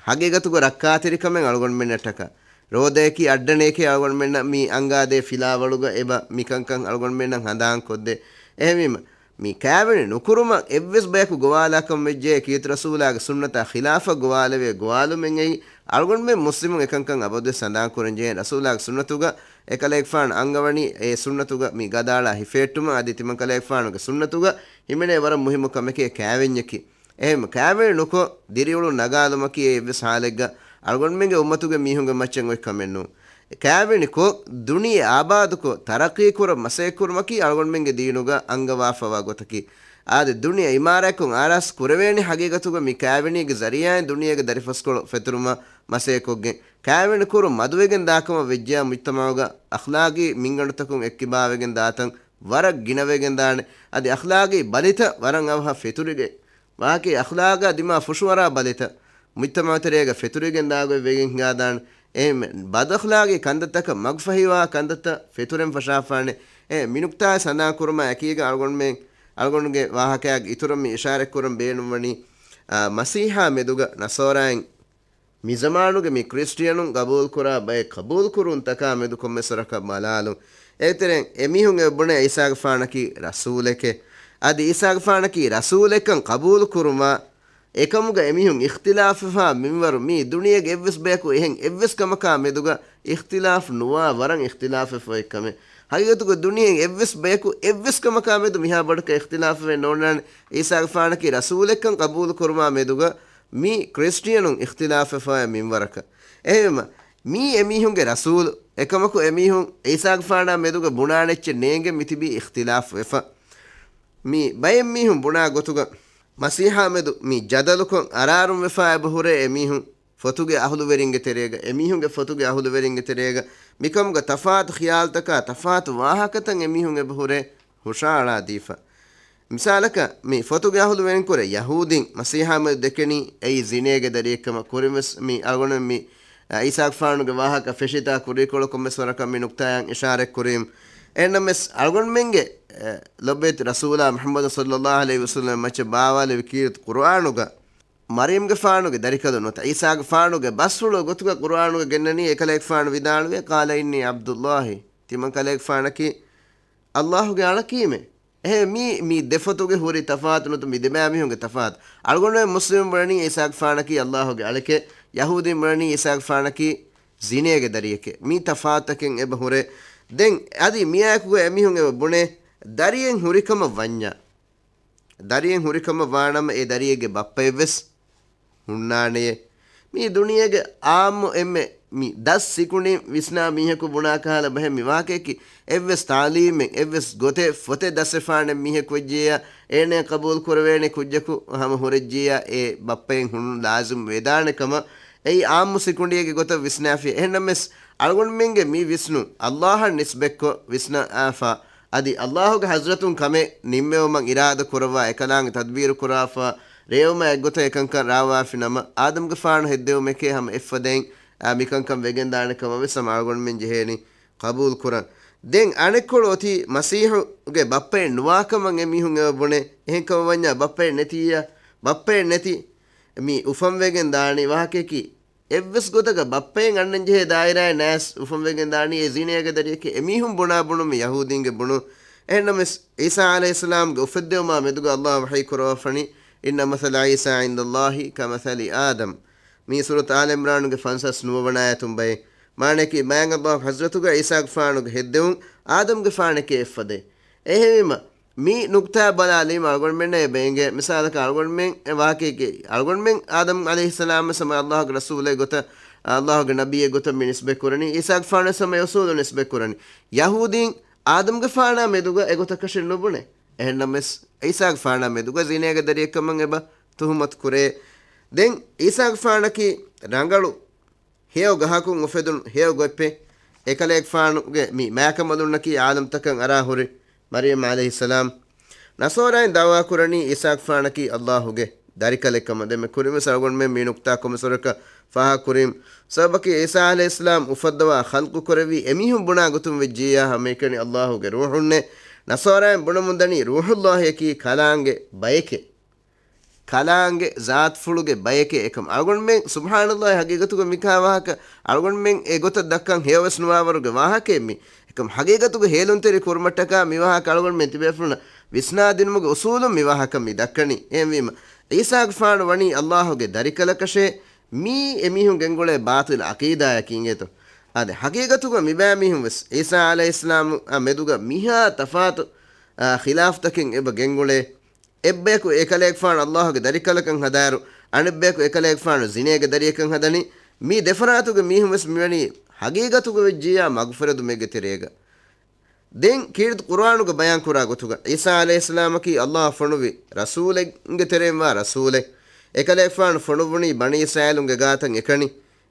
ހަގީގަތުގަ ރައްކާތެރިކަމެއް އަޅުގަނޑުމެންނަށްޓަކާ. ރޯދައަކީ އައްޑަނެއެކޭ އަޅުގަނޑުމެންނަށް މި އަންގާދޭ ފިލާވަޅުގަ އެބަ މިކަންކަން އަޅުގަނޑުމެންނަށް ހަނދާންކޮށްދޭ. އެހެންވީމަ، މި ކާވެނި ނުކުރުމަށް އެއްވެސް ބަޔަކު ގޮވާލާކަން ވެއްޖެ، ކީރިތި ރަސޫލާގެ ސުންނަތާ ޚިލާފަށް ގޮވާލެވޭ ގޮވާލުމެއް އެއީ، އަޅުގަނޑުމެން މުސްލިމުން އެކަންކަން އަބަދުވެސް ހަނދާންކުރަން ޖެހޭ. ރަސޫލާގެ ސުންނަތުގަ އެކަލޭގެފާނު އަންގަވަނީ އެ ސުންނަތުގަ މި ގަދައަޅާ ހިފެހެއްޓުމަށް. އަދި ތިމަން ކަލޭގެފާނުގެ ސުންނަތުގަ ހިމެނޭ ވަރަށް މުހިއްމު ކަމެކޭ ކާވެންޏަކީ. އެހެން ކާވެނި ނުކޮށް، ދިރިއުޅުން ނަގާލުމަކީ އެއްވެސް ހާލެއްގަ އަޅުގަނޑުމެންގެ އުއްމަތުގެ މީހުންގެ މައްޗަށް އޮތް ކަމެއް ނޫން. ކާވެނި ކޮށް، ދުނިޔެ އާބާދުކޮށް، ތަރައްޤީ ކުރަން މަސައްކަތް ކުރުމަކީ އަޅުގަނޑުމެންގެ ދީނުގަ އަންގަވާފަވާ ގޮތަކީ. އާދެ، ދުނިޔެ އިމާރާތްކޮށް އާރާސް ކުރެވޭނީ ހަގީގަތުގަ މި ކާވެނީގެ ޒަރީޢާއިން ދުނިޔޭގެ ދަރިފަސްކޮޅު ފެތުރުމަށް މަސައްކަތްކޮށްގެން. ކާވެނި ކުރުން މަދުވެގެން ދާކަމަށް ވެއްޖެޔާ، މުޖްތަމަޢުގަ އަޚްލާޤީ މިންގަނޑުތަކުން އެއްކިބާވެގެން ދާތަން ވަރަށް ގިނަވެގެންދާނެ. އަދި އަޚްލާގީ ބަލިތައް ވަރަށް އަވަހަށް ފެތުރިގެ، ވާކީ އަޚްލާގާ ދިމާ ފުށުއަރާ ބަލިތައް މުޖްތަމަޢު ތެރޭގަ ފެތުރިގެން ދާގޮތް ވެގެން ހިނގާދާނެ. އެހެން ބަދަޚްލާގީ ކަންތައްތަކަށް މަގުފަހިވާ ކަންތައްތައް ފެތުރެން ފަށާފާނެ. އެ މި ނުކްތާ ސަނދާން ކުރުމާ އެކީގަ އަޅުގަނޑުމެން، އަޅުގަނޑުގެ ވާހަކައިގެ އިތުރަށް މި އިޝާރަތް ކުރަން ބޭނުންވަނީ، އާ، މަސީޙާ މެދުގަ ނަޞާރާއިން މިޒަމާނުގެ މި ކްރިސްޓިއަނުން ގަބޫލުކުރާ ބައެއް ގަބޫލުކުރުންތަކާ މެދު ކޮންމެސް ވަރަކަށް ބަލާލުން. އޭތެރެއިން އެމީހުން އެބުނޭ އީސާގެފާނަކީ ރަސޫލެކޭ. އަދި އީސާގެފާނަކީ ރަސޫލެއްކަން ގަބޫލުކުރުމާ އެކަމުގަ އެމީހުން އިޚްތިލާފްވެފާ މިންވަރު މީ ދުނިޔޭގެ އެއްވެސް ބަޔަކު އެހެން އެއްވެސް ކަމަކާ މެދުގަ އިޚްތިލާފް ނުވާ ވަރަށް އިޚްތިލާފްވެފަ އޮތް ކަމެއް. ހަގީގަތުގަ ދުނިޔޭގެ އެއްވެސް ބަޔަކު އެއްވެސް ކަމަކާ މެދު މިހާ ބޮޑަކަށް އިޚްތިލާފްވެ ނޯންނާނެ. އީސާގެފާނަކީ ރަސޫލެއްކަން ގަބޫލު ކުރުމާ މެދުގަ މި ކްރިސްޓިއަނުން އިޚްތިލާފްވެފައި މިންވަރަކަށް. އެހެންވީމަ، މީ އެމީހުންގެ ރަސޫލު. އެކަމަކު އެމީހުން އީސާގެފާނާ މެދުގަ ބުނާނެ އެއްޗެއް ނޭނގެން މިތިބީ އިޚްތިލާފްވެފަ. މި ބައެއް މީހުން ބުނާ ގޮތުގަ މަސީޙާ މެދު މި ޖަދަލުކޮށް އަރާރުންވެފަ އެބަ ހުރޭ އެމީހުން ފޮތުގެ އަހުލުވެރިންގެ ތެރޭގަ، އެމީހުންގެ ފޮތުގެ އަހުލުވެރިންގެ ތެރޭގަ، މިކަމުގަ ތަފާތު ޚިޔާލުތަކާ، ތަފާތު ވާހަކަތައް އެމީހުން އެބަ ހުރޭ ހުށައަޅާދީފަ. މިސާލަކަށް، މި ފޮތުގެ އަހުލުވެރިންކުރެ ޔަހޫދީން މަސީޙާ މެދު ދެކެނީ އެއީ ޒިނޭގެ ދަރިއެއްކަމަށް. ކުރިންވެސް މި އަޅުގަނޑުމެން މި، އަ، އީސާގެފާނުގެ ވާހަކަ ފެށިތާ ކުރީކޮޅު ކޮންމެސް ވަރަކަށް މި ނުކްތާއަށް އިޝާރަތް ކުރީމު. އެހެންނަމަވެސް، އަޅުގަނޑުމެންގެ، އެ، ލޮބުވެތި ރަސޫލާ މުޙައްމަދު ޞައްލައްލާހު ޢަލައިހި ވަސައްލަމަ މައްޗަށް ބާވާލެވި ކީރިތި ޤުރުއާނުގަ، މަރްޔަމްގެފާނުގެ ދަރިކަލު ނުވަތަ ޢީސާގެފާނުގެ ބަސްފުޅު ގޮތުގަ ޤުރުއާނުގަ ގެންނަނީ އެކަލޭގެފާނު ވިދާޅުވޭ، "قال إني عبد الله." ތިމަން ކަލޭގެފާނަކީ ﷲ ގެ އަޅަކީމޭ. އެހެން މީ، މީ ދެ ފޮތުގެ ހުރި ތަފާތު ނުވަތަ މި ދެބައިމީހުންގެ ތަފާތު. އަޅުގަނޑުމެން މުސްލިމުން ބުނަނީ ޢީސާގެފާނަކީ ﷲ ގެ އަޅެކޭ، ޔަހޫދީން ބުނަނީ ޢީސާގެފާނަކީ ޒިނޭގެ ދަރިއެކޭ. މީ ތަފާތުތަކެއް އެބަ ހުރޭ. ދެން އަދި މިއާއެކުގަ އެމީހުން އެބަ ބުނޭ، ދަރިއެއް ހުރިކަމަށް ވަންޏާ، ދަރިއެއް ހުރިކަމަށް ވާނަމަ އެ ދަރިއެއްގެ ބައްޕައެއްވެސް ހުންނާނެޔޭ. މީ ދުނިޔޭގެ އާއްމު އެންމެ މި ދަސް ސިކުނޑިން ވިސްނާ މީހަކު ބުނާ ކަހަލަ ބަހެއް މި ވާހަކަޔަކީ، އެއްވެސް ތާލީމެއް، އެއްވެސް ގޮތެއް ފޮތެއް ދަސްވެފާނެ މީހަކު ވެއްޖިއްޔާ، އޭނަޔަށް ޤަބޫލު ކުރެވޭނެ ކުއްޖަކު ހަމަ ހުރެއްޖިއްޔާ، އެ ބައްޕައެއް ހުން ލާޒިމް ވެދާނެ ކަމަށް އެއީ އާއްމު ސިކުނޑިއެއްގެ ގޮތަށް ވިސްނާފި. އެހެންނަމަވެސް، އަޅުގަނޑުމެންގެ މި ވިސްނުން ﷲ އަށް ނިސްބަތްކޮށް ވިސްނާފަ، އަދި ﷲ ގެ ޙަޟްރަތުން ކަމެއް ނިންމެވުމަށް އިރާދަ ކުރައްވާ، އެކަލާނގެ ތަދްބީރު ކުރާފަ، ރޭވުމާ އެއްގޮތަށް އެކަންކަން ރާވާފި ނަމަ، އާދަމްގެފާނު ހެއްދެވުމެކޭ ހަމަ އެއްފަދައިން، އާ، މިކަންކަން ވެގެންދާނެ ކަމަށް ވެސް ހަމަ އަޅުގަނޑުމެން ޖެހޭނީ ޤަބޫލު ކުރަން. ދެން އަނެއްކޮޅު އޮތީ މަސީޙުގެ ބައްޕައެއް ނުވާކަމަށް އެމީހުން އެބަ ބުނޭ. އެހެންކަމަށް ވަންޏާ ބައްޕައެއް ނެތިއްޔާ، ބައްޕައެއް ނެތި މި އުފަންވެގެން ދާނީ ވާހަކަޔަކީ، އެއްވެސް ގޮތަކަށް ބައްޕައެއް އަންނަން ޖެހޭ ދާއިރާއެއް ނާސް އުފަންވެގެން ދާނީ އެ ޒިނޭގެ ދަރިއެކޭ. އެމީހުން ބުނާ ބުނުން މި ޔަހޫދީންގެ ބުނުން. އެހެންނަމަވެސް، ޢީސާ ޢަލައިހިއްސަލާމްގެ އުފެއްދެވުމާ މެދުގަ ﷲ ވަޙީ ކުރައްވާފަނީ، "إن مثل عيسى عند الله كمثل آدم." މީ ސޫރަތު އާލު ޢިމްރާނުގެ ފަންސާސް ނުވަ ވަނަ އާޔަތުން ބައެއް. މާނަޔަކީ، މާތް ﷲ ގެ ޙަޟްރަތުގަ ޢީސާގެފާނުގެ ހެއްދެވުން އާދަމްގެފާނެކޭ އެއްފަދައިން. އެހެންވީމަ، މި ނުކްތާ ބަލާލީމަ އަޅުގަނޑުމެންނަށް އެބަ އެނގޭ، މިސާލަކަށް އަޅުގަނޑުމެން އެ ވާހަކަޔަކީ، އަޅުގަނޑުމެން އާދަމް ޢަލައިހިއްސަލާމް ވެސް ހަމަ ﷲ ގެ ރަސޫލެއް ގޮތަށް، ﷲ ގެ ނަބިއްޔެއް ގޮތަށް މި ނިސްބަތް ކުރަނީ، ޢީސާގެފާނު ވެސް ހަމަ އެ އުސޫލު ނިސްބަތް ކުރަނީ. ޔަހޫދީން އާދަމްގެފާނާ މެދުގަ އެގޮތަކަށެއް ނުބުނޭ. އެހެންނަމަވެސް، ޢީސާގެފާނާ މެދުގަ ޒިނޭގެ ދަރިއެއްކަމަށް އެބަ ތުހުމަތު ކުރޭ. ދެން ޢީސާގެފާނަކީ ރަނގަޅު ހެޔޮ ގަހަކުން އުފެދުނު ހެޔޮ ގޮތްޕެ. އެކަލޭގެފާނުގެ މި މާކަމަލުންނަކީ ޢާލަމްތަކަށް އަރާ ހުރި މަރްޔަމް ޢަލައިހިއްސަލާމް. ނަޞާރާއިން ދަޢުވާ ކުރަނީ ޢީސާގެފާނަކީ ﷲ ގެ ދަރިކަލެއް ކަމަށް. ދެން މި ކުރިންވެސް އަޅުގަނޑުމެން މި ނުކްތާ ކޮންމެސް ވަރަކަށް ފާހަގަ ކުރީމު. ސަބަބަކީ ޢީސާ ޢަލައިހިއްސަލާމް އުފައްދަވާ ޚަލްޤު ކުރެއްވީ އެމީހުން ބުނާ ގޮތުން ވެއްޖިއްޔާ ހަމައެކަނި ﷲ ގެ ރޫޙުންނޭ. ނަޞާރާއިން ބުނަމުން ދަނީ ރޫޙުﷲ އަކީ ކަލާނގެ ބައެކޭ. ކަލާނގެ ޒާތުފުޅުގެ ބަޔެކޭ އެކަމަށް. އަޅުގަނޑުމެން ސުބްޙާނަﷲ ހަގީގަތުގަ މިކާ ވާހަކަ އަޅުގަނޑުމެން އެގޮތަށް ދައްކަން ހެޔޮވެސް ނުވާވަރުގެ ވާހަކައެއް މީ. އެކަމް ހަގީގަތުގަ ހޭލުންތެރި ކުރުމަށްޓަކާ މި ވާހަކަ އަޅުގަނޑުމެން ތިބޭފުޅުންނަށް ވިސްނާދިނުމުގެ އުސޫލުން މި ވާހަކަ މި ދައްކަނީ. އެހެންވީމަ، ޢީސާގެފާނު ވަނީ ﷲ ގެ ދަރިކަލަކަށޭ، މީ އެމީހުން ގެންގުޅޭ ބާޠިލް ޢަޤީދާއަކީ އިނގޭތޯ. އާދެ، ހަގީގަތުގަ މިބައިމީހުން ވެސް ޢީސާ ޢަލައިހިއްސަލާމާ މެދުގަ މިހާ ތަފާތު، އާ، ޚިލާފްތަކެއް އެބަ ގެންގުޅޭ. އެއްބަޔަކު އެކަލޭގެފާނު ﷲ ގެ ދަރިކަލަކަށް ހަދާއިރު، އަނެއްބަޔަކު އެކަލޭގެފާނު ޒިނޭގެ ދަރިއެއްކަން ހަދަނީ. މި ދެފަރާތުގެ މީހުން ވެސް މިވަނީ ހަގީގަތުގަ ވެއްޖިއްޔާ މަގުފުރެދުމެއްގެ ތެރޭގަ. ދެން ކީރިތި ޤުރުއާނުގަ ބަޔާން ކުރާ ގޮތުގަ، ޢީސާ ޢަލައިހިއްސަލާމަކީ ﷲ ފޮނުވި ރަސޫލެއްގެ ތެރެއިން ވާ ރަސޫލެއް. އެކަލޭގެފާނު ފޮނުއްވުނީ ބަނީ އިސްރާއީލުންގެ ގާތަށް އެކަނި.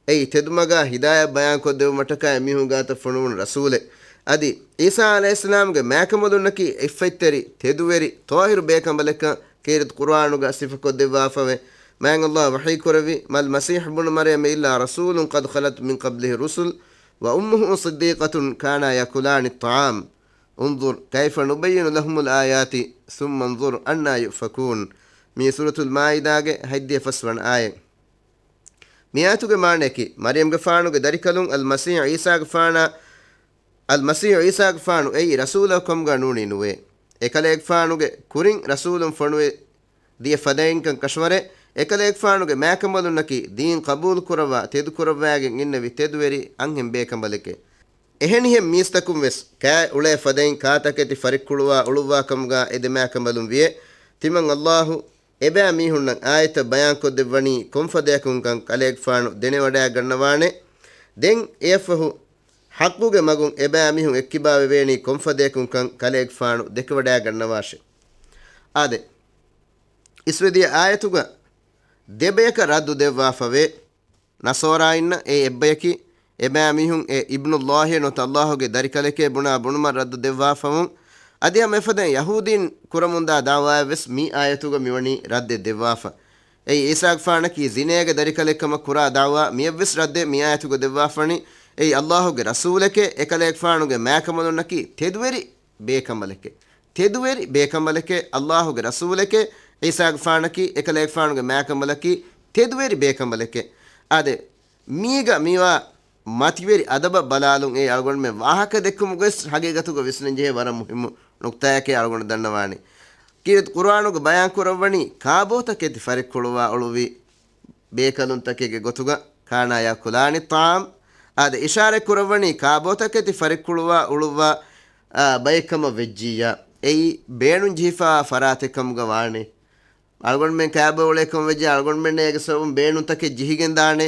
އެއީ، ތެދުމަގާ ހިދާޔަތް ބަޔާންކޮށްދެވުމަށްޓަކާ އެމީހުން ގާތަށް ފޮނުވުނު ރަސޫލެއް. އަދި ޢީސާ ޢަލައިހިއްސަލާމްގެ މާކަމަލުންނަކީ ޢިއްފަތްތެރި، ތެދުވެރި، ޠާހިރު ބޭކަނބަލެއްކަން ކީރިތި ޤުރުއާނުގަ ސިފަކޮށްދެއްވާފަވޭ. މާތް ﷲ ވަޙީކުރެއްވި، "ما المسيح ابن مريم إلا رسول قد خلت من قبله الرسل وأمه صديقة كانا يأكلان الطعام انظر كيف نبين لهم الآيات ثم انظر أنى يؤفكون." މީ ސޫރަތުލް މާއިދާގެ ހަތްދިހަ ފަސްވަނަ އާޔަތް. މި އާޔަތުގެ މާނަޔަކީ، މަރިޔަމްގެފާނުގެ ދަރިކަލުން އަލްމަސީޙް ޢީސާގެފާނާ، އަލްމަސީޙް ޢީސާގެފާނު އެއީ ރަސޫލަކު ކަމުގަ ނޫނީ ނުވޭ. އެކަލޭގެފާނުގެ ކުރިން ރަސޫލުން ފޮނުވެ ދިޔަ ފަދައިންކަން ކަށަވަރޭ، އެކަލޭގެފާނުގެ މާކަނބަލުންނަކީ ދީން ޤަބޫލުކުރައްވާ، ތެދުކުރައްވާގެން އިންނެވި ތެދުވެރި އަންހެން ބޭކަނބަލެކޭ. އެހެނިހެން މީސްތަކުން ވެސް ކާ އުޅޭ ފަދައިން ކާތަކެތި ފަރިއްކުޅުވާ އުޅުއްވާ ކަމުގަ އެ ދެ މާކަނބަލުން ވިޔޭ. ތިމަން ﷲ އެބައިމީހުންނަށް އާޔަތްތައް ބަޔާންކޮށްދެއްވަނީ ކޮންފަދަޔަކުންކަން ކަލޭގެފާނު ދެނެވަޑައިގަންނަވާނެ. ދެން އެއަށްފަހު ޙައްޤުގެ މަގުން އެބައިމީހުން އެއްކިބާވެވޭނީ ކޮންފަދަޔަކުންކަން ކަލޭގެފާނު ދެކެވަޑައިގަންނަވާށެ. އާދެ، އިސްވެދިޔަ އާޔަތުގަ ދެބަޔަކަށް ރައްދު ދެއްވާފަވޭ. ނަޞާރާއިންނަށް އެ އެއްބަޔަކީ، އެބައިމީހުން އެ އިބްނުﷲއޭ ނުވަތަ ﷲގެ ދަރިކަލެކޭ ބުނާ ބުނުމަށް ރައްދު ދެއްވާފަވުން، އަދި ހަމަ އެފަދައިން ޔަހޫދީން ކުރަމުންދާ ދަޢުވާއަށްވެސް މި އާޔަތުގަ މިވަނީ ރައްދެއް ދެއްވާފަ. އެއީ ޢީސާގެފާނަކީ ޒިނޭގެ ދަރިކަލެއްކަމަށް ކުރާ ދަޢުވާ މިއަށްވެސް ރައްދެއް މި އާޔަތުގަ ދެއްވާފަނީ. އެއީ ﷲގެ ރަސޫލެކޭ، އެކަލޭގެފާނުގެ މާކަނބަލުންނަކީ ތެދުވެރި ބޭކަނބަލެކޭ. ތެދުވެރި ބޭކަނބަލެކޭ، ﷲގެ ރަސޫލެކޭ، ޢީސާގެފާނަކީ، އެކަލޭގެފާނުގެ މާކަނބަލަކީ، ތެދުވެރި ބޭކަނބަލެކޭ. އާދެ، މީގަ މިވާ މަތިވެރި އަދަބަށް ބަލާލުން އެ އަޅުގަނޑުމެން ވާހަކަ ދެއްކުމުގަވެސް ހަގީގަތުގަ ވިސްނަންޖެހޭ ވަރަށް މުހިއްމު ނުކްތާއެކޭ އަޅުގަނޑު ދަންނަވާނީ. ކީރިތި ޤުރުއާނުގަ ބަޔާން ކުރައްވަނީ ކާބޯތަކެތި ފަރިއްކުޅުވާ އުޅުއްވި ބޭކަލުންތަކެއްގެ ގޮތުގަ، كانا يأكلان الطعام. އާދެ، އިޝާރަތް ކުރައްވަނީ ކާބޯތަކެތި ފަރިއްކުޅުވާ އުޅުއްވާ، އާ، ބައެއްކަމަށް ވެއްޖިއްޔާ. އެއީ ބޭނުން ޖެހިފާ ފަރާތެއް ކަމުގަ ވާނެ. އަޅުގަނޑުމެން ކާބޯ އުޅޭކަމަށް ވެއްޖެ، އަޅުގަނޑުމެންނަށް އޭގެ ސަބަބުން ބޭނުންތަކެއް ޖެހިގެން ދާނެ.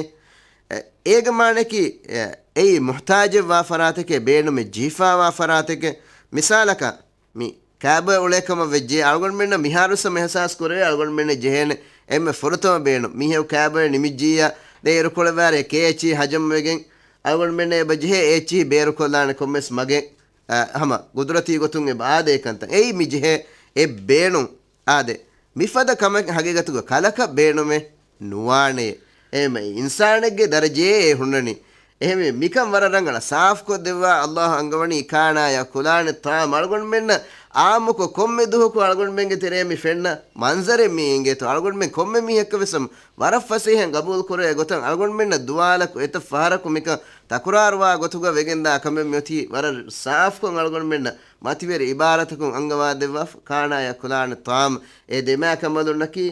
އެ، އޭގެ މާނައަކީ، އެ، އެއީ މުޙްތާޖެއްވާ ފަރާތެކޭ، ބޭނުމެއް ޖެހިފާވާ ފަރާތެކޭ. މިސާލަކަށް، މި ކާބޯ އުޅޭކަމަށް ވެއްޖެ، އަޅުގަނޑުމެންނަށް މިހާރުސަމް އިޙްސާސް ކުރެވޭ، އަޅުގަނޑުމެންނަށް ޖެހޭނެ އެންމެ ފުރަތަމަ ބޭނުން. މީހެއް ކާބޯއެއް ނިމިއްޖިއްޔާ، ދެން އިރުކޮޅެއް ވާރޭ ކޭ އެޗްއީ ހަޖަމްވެގެން، އަޅުގަނޑުމެންނަށް އެބަ ޖެހޭ އެޗްއީ ބޭރުކޮށްލާނެ ކޮންމެސް މަގެއް، އަ، ހަމަ ގުދުރަތީ ގޮތުން އެބަ އާދޭ ކަންތައް. އެއީ މި ޖެހޭ އެ ބޭނުން. އާދެ، މިފަދަ ކަމެއް ހަގީގަތުގަ ކަލަކަށް ބޭނުމެއް ނުވާނެ. އެހެންވެ، އިންސާނެއްގެ ދަރަޖައޭ އެ ހުންނަނީ. އެހެންވެ، މިކަން ވަރަށް ރަނގަޅަށް ސާފުކޮށްދެއްވާ ﷲ އަންގަވަނީ كانا يأكلان الطعام. އަޅުގަނޑުމެންނަށް އާއްމުކޮށް ކޮންމެ ދުވަހަކު އަޅުގަނޑުމެންގެ ތެރޭ މި ފެންނަ މަންޒަރެއް މި އެނގޭތޯ. އަޅުގަނޑުމެން ކޮންމެ މީހަކަށް ވެސް ވަރަށް ފަސޭހައިން ގަބޫލު ކުރޭ ގޮތަށް އަޅުގަނޑުމެންނަށް ދުވާލަކު އެތައް ފަހަރަކު މިކަން ތަކުރާރުވާ ގޮތުގަ ވެގެންދާ ކަމެއް މިއޮތީ ވަރަށް ސާފުކޮށް އަޅުގަނޑުމެންނަށް މަތިވެރި ޢިބާރަތަކުން އަންގަވާދެއްވާފަ. كانا يأكلان الطعام، އެ ދެ މާކަނބަލުންނަކީ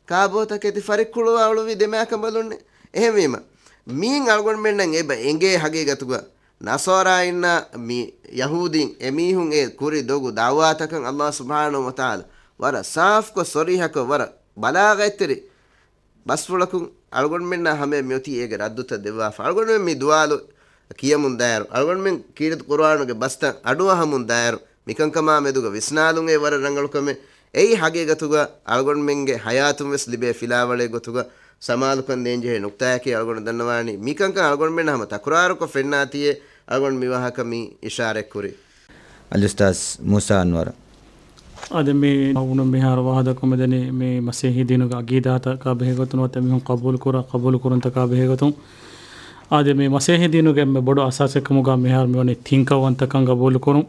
ކާބޯތަކެތި ފަރިއްކުޅުވާ އުޅުއްވި ދެ މާކަނބަލުންނޭ. އެހެންވީމަ، މީން އަޅުގަނޑުމެންނަށް އެބަ އެނގޭ ހަގީގަތުގަ ނަޞާރާއިންނާ މި ޔަހޫދީން އެމީހުން އެ ކުރި ދޮގު ދަޢުވާތަކަށް ﷲ ސުބްޙާނަހޫ ވަތަޢާލާ ވަރަށް ސާފުކޮށް، ޞަރީޙަކޮށް، ވަރަށް ބަލާޣަތްތެރި ބަސްފުޅަކުން އަޅުގަނޑުމެންނާ ހަމަޔަށް މިއޮތީ އޭގެ ރައްދުތައް ދެއްވާފަ. އަޅުގަނޑުމެން މި ދުވާލު ކިޔަމުން ދާއިރު، އަޅުގަނޑުމެން ކީރިތި ޤުރުއާނުގެ ބަސްތައް އަޑުއަހަމުން ދާއިރު، މިކަންކަމާ މެދުގަ ވިސްނާލުން އެ ވަރަށް ރަނގަޅު ކަމެއް. އެއީ ހަގީގަތުގަ އަޅުގަނޑުމެންގެ ޙަޔާތުން ވެސް ލިބޭ ފިލާވަޅެއް ގޮތުގަ ސަމާލުކަން ދޭންޖެހޭ ނުކްތާއަކީ އަޅުގަނޑު ދަންނަވާނީ. މިކަންކަން އަޅުގަނޑުމެންނަށް ހަމަ ތަކުރާރުކޮށް ފެންނާތީއޭ އަޅުގަނޑު މި ވާހަކަ މި އިޝާރަތް ކުރީ. އަލްއުސްތާޛް މޫސާ އަންވަރު. އާދެ، މި އަޅުގަނޑު މިހާރު ވާހަކަ ދައްކަމުން ދަނީ މި މަސީޙީ ދީނުގެ އަގީދާތަކާ ބެހޭގޮތުން ނުވަތަ މީހުން ޤަބޫލުކުރާ، ޤަބޫލުކުރުންތަކާ ބެހޭގޮތުން. އާދެ، މި މަސީޙީ ދީނުގެ އެންމެ ބޮޑު އަސާސެއްކަމުގަ މިހާރު މިވަނީ ތިންކައުވަންތަކަން ޤަބޫލުކުރުން.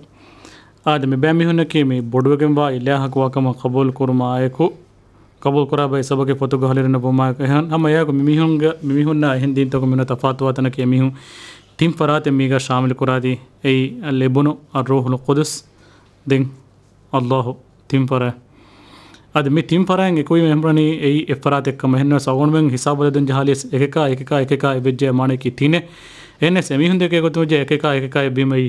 އާދެ، މި ބައެއް މީހުންނަކީ މި ބޮޑުވެގެންވާ އިލާހަކު ވާކަމަށް ޤަބޫލުކުރުމާއެކު، ޤަބޫލުކުރާ ބައެއް ސަބަބަކީ ފޮތުގަ ހަލަރިންނަށް ބުނުމާއެކު. އެހެން ހަމަ އެއާއެކު މި މީހުންގެ، މި މީހުންނާ އެހެން ދީންތަކުން މިންނަ ތަފާތުވާ ތަނަކީ އެމީހުން ތިން ފަރާތެއް މީގަ ޝާމިލު ކުރާތީ. އެއީ އަލްއިބްނު، އައްރޫޙުލް ޤުދުސް، ދެން ﷲ ތިން ފަރާތް. އަދި މި ތިން ފަރާތް އެކުވީމަ އެހެން ބުނަނީ އެއީ އެއް ފަރާތެއް ކަމަށް. އެހެންނަމަވެސް އަޅުގަނޑުމެން ހިސާބު ލަދުން ޖަހާލިޔަސް އެކަކާ އެކަކާ އެކަކާ އެއްވެއްޖެ މާނައަކީ ތިނެއް. އެހެންނަމަވެސް އެމީހުން ދެކޭ ގޮތުން ވެއްޖެ އެކަކާ އެކަކާ އެއްވީމައީ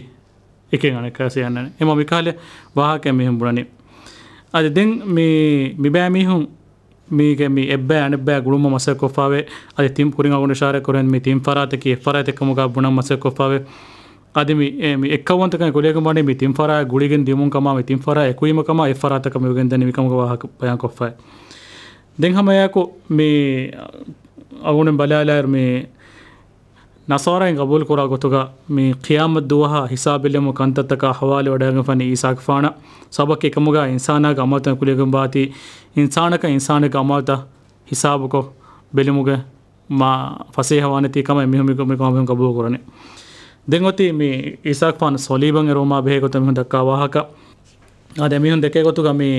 އެކެއް އަނެއްކާ ވެސް އަންނާނެ. އެމަ މިކަހަލަ ވާހަކައެއް މީހުން ބުނަނީ. އަދި ދެން މި، މި ބައިމީހުން މީގެ މި އެއްބައި އަނެއްބައި ގުޅުމަށް މަސައްކަތްކޮށްފާވޭ. އަދި ތިން ކުރިން އަޅުގަނޑު އިޝާރާތް ކުރެއްވި މި ތިން ފަރާތަކީ އެއް ފަރާތެއް ކަމުގަ ބުނަން މަސައްކަތްކޮށްފާވޭ. އަދި މި، އެ، މި އެއްކައުވަންތަކަން ކުރިޔަކަށް ވަނީ މި ތިން ފަރާތް ގުޅިގެން ދިޔުމުން ކަމާ، މި ތިން ފަރާތް އެކުވީމަ ކަމާ އެއް ފަރާތަކަށް މިވެގެން ދަނީ މިކަމުގެ ވާހަކަ ބަޔާންކޮށްފައި. ދެން ހަމައެއާއެކު މި އަޅުގަނޑު ބަލާލާއިރު މި ނަޞާރާއިން ގަބޫލުކުރާ ގޮތުގަ މި ޤިޔާމަތް ދުވަހާ ހިސާބެއްލެމު ކަންތައްތަކާ ޙަވާލުވެވަޑައިގެންފަނި ޢީސާގެފާނަށް، ސަބަބަކީ އެކަމުގަ އިންސާނާގެ ޢަމަލުތައް ކުރިއަށް ވާތީ، އިންސާނަކަށް އިންސާނެއްގެ ޢަމަލުތައް ހިސާބުކޮށް ބެލުމުގެ މާ ފަސޭހަވާނެތީ ކަމަށް އެމީހުން މި، މި ކަމަށް ގަބޫލުކުރަނީ. ދެން އޮތީ މި ޢީސާގެފާނު ޞަލީބަށް އެރުވުމާ ބެހޭ ގޮތަށް މީހުން ދައްކާ ވާހަކަ. އާދެ، މީހުން ދެކޭ ގޮތުގަ މި،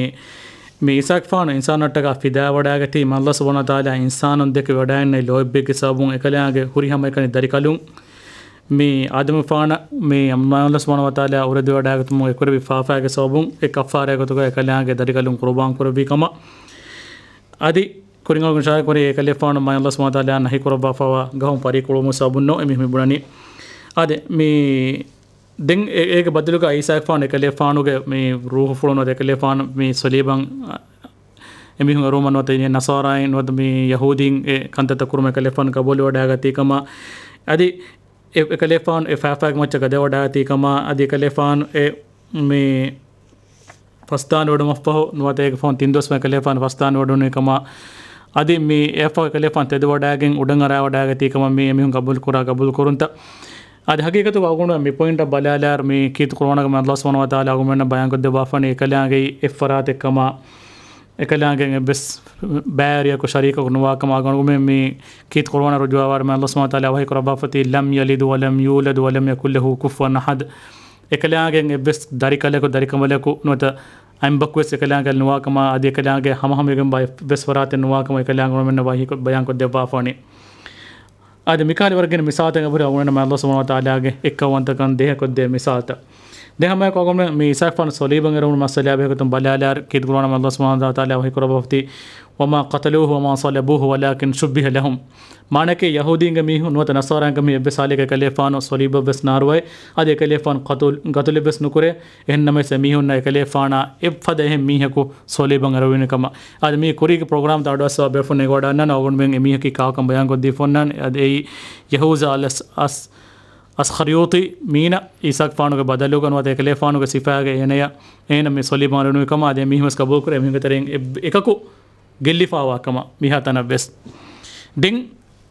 މި ޢީސާގެފާނު އިންސާނަށްޓަކާ ފިދާވަޑައިގަތީ، މާތް ﷲ ސުބްޙާނަހޫ ވަތަޢާލާ އިންސާނުން ދެކެވަޑައިގެންނެވި ލޯތްބެއްގެ ސަބަބުން އެކަލާނގެ ހުރިހާ މައިކަނި ދަރިކަލުން މި އާދަމުގެފާނަށް މި މާތް ﷲ ސުބްޙާނަހޫ ވަތަޢާލާ އުރެދެވަޑައިގަތުމުން އެކުރެއްވި ފާފައިގެ ސަބަބުން އެ ކައްފާރާގެ ގޮތުގަ އެކަލާނގެ ދަރިކަލުން ޤުރުބާން ކުރެއްވި ކަމަށް. އަދި ކުރިން އަޅުގަނޑު އިޝާރާތް ކުރީ އެކަލޭފާނު މާތް ﷲ ސުބްޙާނަހޫ ވަތަޢާލާ ނަހީ ކުރައްވާފައިވާ ގަހުން ފަރީ ކުޅުވުމުގެ ސަބަބުންނޯ އެމީހުން މި ބުނަނީ. އާދެ، މި ދެން އެ، އޭގެ ބަދަލުގަ ޢީސާގެފާނު އެކަލޭފާނުގެ މި ރޫޙުފުޅުން ނުވަތަ އެކަލޭފާނު މި ޞަލީބަށް އެމީހުން އެރުވުމަށް ނުވަތަ ނަޞާރާއިން ނުވަތަ މި ޔަހޫދީން އެ ކަންތައްތައް ކުރުމަށް އެކަލޭފާނު ގަބޫލުވެވަޑައިގަތީ ކަމަށް. އަދި އެ، އެކަލޭފާނު އެ ފާފައިގެ މައްޗަށް ގަދަވަޑައިގަތީ ކަމަށް. އަދި އެކަލޭފާނު އެ މި ފަސްދާނުވެވުމަށްފަހު ނުވަތަ އޭގެ ފަހުން ތިން ދުވަސްވަނަ އެކަލޭފާނު ފަސްދާނުވެވުނީ ކަމަށް. އަދި މި އެއަށްފަހު އެކަލޭފާނު ތެދުވަޑައިގެން އުޑަށް އަރާވަޑައިގަތީ ކަމަށް މި އެމީހުން ގަބޫލުކުރާ ގަބޫލުކުރުންތައް. އަދި ހަގީގަތުގަ އަޅުގަނޑު މި ޕޮއިންޓަށް ބަލާލާއިރު މި ކީރިތި ޤުރުއާނުގަ މާތް ﷲ ސުބްޙާނަހޫ ވަތަޢާލާ އަޅުގަނޑުމެންނަށް ބަޔާންކޮށްދެއްވާފަނީ އެކަލާނގެ އެއްފަރާތެއް ކަމަށް، އެކަލާނގެ އެއްވެސް ބައިވެރިޔަކު ޝަރީކަކު ނުވާ ކަމަށް. އަޅުގަނޑުމެން މި ކީރިތި ޤުރުއާނަށް ރުޖޫޢަވާއިރު މާތް ﷲ ސުބްޙާނަހޫ ވަތަޢާލާ ވަޙީ ކުރައްވާފަތީ، "لم يلد ولم يولد ولم يكن له كفوا أحد." އެކަލާނގެ އެއްވެސް ދަރިކަލަކު، ދަރިކަނބަލަކު ނުވަތަ އަނބަކުވެސް އެކަލާނގެ ނުވާ ކަމަށް، އަދި އެކަލާނގެ ހަމަހަމަވެގެންވާ އެއްވެސް ފަރާތެއް ނުވާ ކަމަށް އެކަލާނގެ އަޅުގަނޑުމެންނަށް ވަޙީކޮށް، ބަޔާންކޮށްދެއްވާފާނެ. އަދި މިކަހަލަ ވަރުގެ މިސާލުތައް އެބަހުރި އަޅުގަނޑުމެންނަށް މާތް ﷲ ސުބްޙާނަހޫ ވަތަޢާލާގެ އެއްކައުވަންތަކަން ދޭހަކޮށްދޭ މިސާލުތައް. ދެން ހަމައެކަނި އަޅުގަނޑުމެން މި ޢީސާގެފާނު ޞަލީބަށް އެރުވުނު މައްސަލައާ ބެހޭގޮތުން ބަލާލާއިރު ކީރިތި ޤުރުއާނަށް މާތް ﷲ ސުބްޙާނަހޫ ވަތަޢާލާ ވަޙީ ކުރައްވާފަތީ، "وما قتلوه وما صلبوه ولكن شبه لهم." މާނައަކީ ޔަހޫދީންގެ މީހުން ނުވަތަ ނަޞާރާއިންގެ މީހުން އެއްވެސް ހާލެއްގަ އެކަލޭފާނު ޞަލީބަށްވެސް ނާރުވައެ، އަދި އެކަލޭފާނު ޤަތުލު، ޤަތުލެއްވެސް ނުކުރޭ. އެހެންނަމަވެސް އެމީހުންނަށް އެކަލޭފާނާ އެއްފަދަ އެހެން މީހަކު ޞަލީބަށް އެރުވިން ކަމަށް. އަދި މީ ކުރީގެ ޕްރޮގްރާމްތައް އަޑުއައްސަވާ ބޭފުޅުން އެނގިވަޑައިގަންނާނެ އަޅުގަނޑުމެން އެމީހަކީ ކާކަން ބަޔާންކޮށްދީފަ އޮންނާނެ. އަދި އެއީ ޔަހޫޒާ އަލް އަސް، އަސް، އަސްޚަރިޔޫޠީ މީނަ ޢީސާގެފާނުގެ ބަދަލުގަ ނުވަތަ އެކަލޭފާނުގެ ސިފައިގައި އޭނަޔަށް، އޭނަ މި ޞަލީބަށް އަރުވި ކަމަށް. އަދި އެމީހުންވެސް ޤަބޫލުކުރޭ އެމީހުންގެ ތެރެއިން އެ-، އެކަކު ގެއްލިފާވާ ކަމަށް މިހާތަނަށްވެސް. ދެން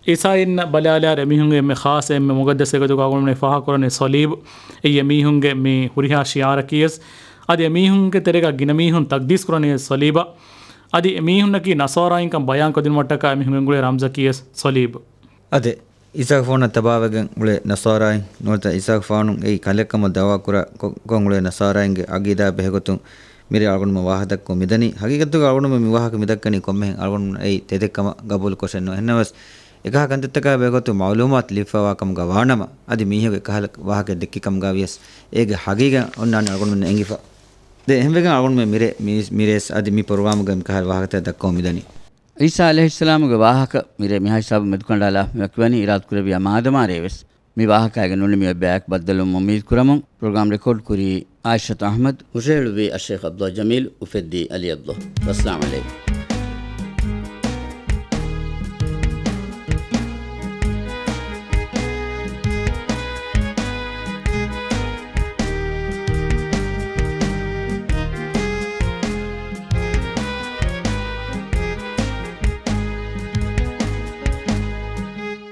ޢީސާއިންނަށް ބަލާލާއިރު އެމީހުންގެ އެންމެ ޚާއްޞަ އެންމެ މުޤައްދަސް އެގޮތުގަ އަޅުގަނޑުމެން ފާހަގަކުރަނީ ޞަލީބު. އެއީ އެމީހުންގެ މި ހުރިހާ ޝިޢާރަކީވެސް. އަދި އެމީހުންގެ ތެރޭގަ ގިނަ މީހުން ތަޤްދީސް ކުރަނީ ޞަލީބަށް. އަދި އެމީހުންނަކީ ނަޞާރާއިންކަން ބަޔާންކޮށްދިނުމަށްޓަކާ އެމީހުން ގެންގުޅޭ ރަމްޒަކީވެސް ޞަލީބު. އާދެ، ޢީސާގެފާނަށް ތަބާވެގެން އުޅޭ ނަޞާރާއިން ނުވަތަ ޢީސާގެފާނު އެއީ ކަލެއްކަމަށް ދަޢުވާ ކުރާ ކޮ-، ކޮށް އުޅޭ ނަޞާރާއިންގެ ޢަޤީދާ ބެހޭގޮތުން މިރޭ އަޅުގަނޑުމެން ވާހަކަދައްކަމުން މިދަނީ. ހަގީގަތުގަ އަޅުގަނޑުމެން މި ވާހަކަ މިދައްކަނީ ކޮންމެހެން އަޅުގަނޑުމެން އެއީ ތެދެއްކަމަށް ގަބޫލުކޮށެއްނު. އެހެންނަމަވެސް، އެކަހަލަ ކަންތައްތަކާ ބެހޭގޮތުން މަޢުލޫމާތު ލިބިފައިވާ ކަމުގަ ވާނަމަ، އަދި މީހަކު އެކަހަލަ ވާހަކައެއް ދެއްކި ކަމުގަ ވިޔަސް، އޭގެ ހަގީގަތް އޮންނާނެ އަޅުގަނޑުމެންނަށް އެނގިފަ. ދެން އެހެންވެގެން އަޅުގަނޑުމެން މިރޭ، މީ-، މިރޭސް އަދި މި ޕްރޮގްރާމުގައި މިކަހަލަ ވާހަކަތައް ދައްކަމުން މިދަނީ. ޢީސާ ޢަލައިހިއްސަލާމުގެ ވާހަކަ މިރޭ މިހާ ހިސާބުން މެދުކަނޑާލާފަ މިވަނީ އިރާދަކުރެއްވިޔާ މާދަމާ ރޭވެސް. މި ވާހަކައިގެ ނުނިމި އެއްބަޔަކު ބައްދަލުވުމަށް އުއްމީދު ކުރަމުން، ޕްރޮގްރާމް ރެކޯޑް ކުރީ ޢާއިޝަތު އަޙްމަދު، ހުށަހެޅުއްވީ އައްޝައިޚް ޢަބްދުﷲ ޖަމީލު، އުފެއްދީ ޢަލީ ޢަބްދުﷲ. ވައްސަލާމް ޢަލައިކުމް.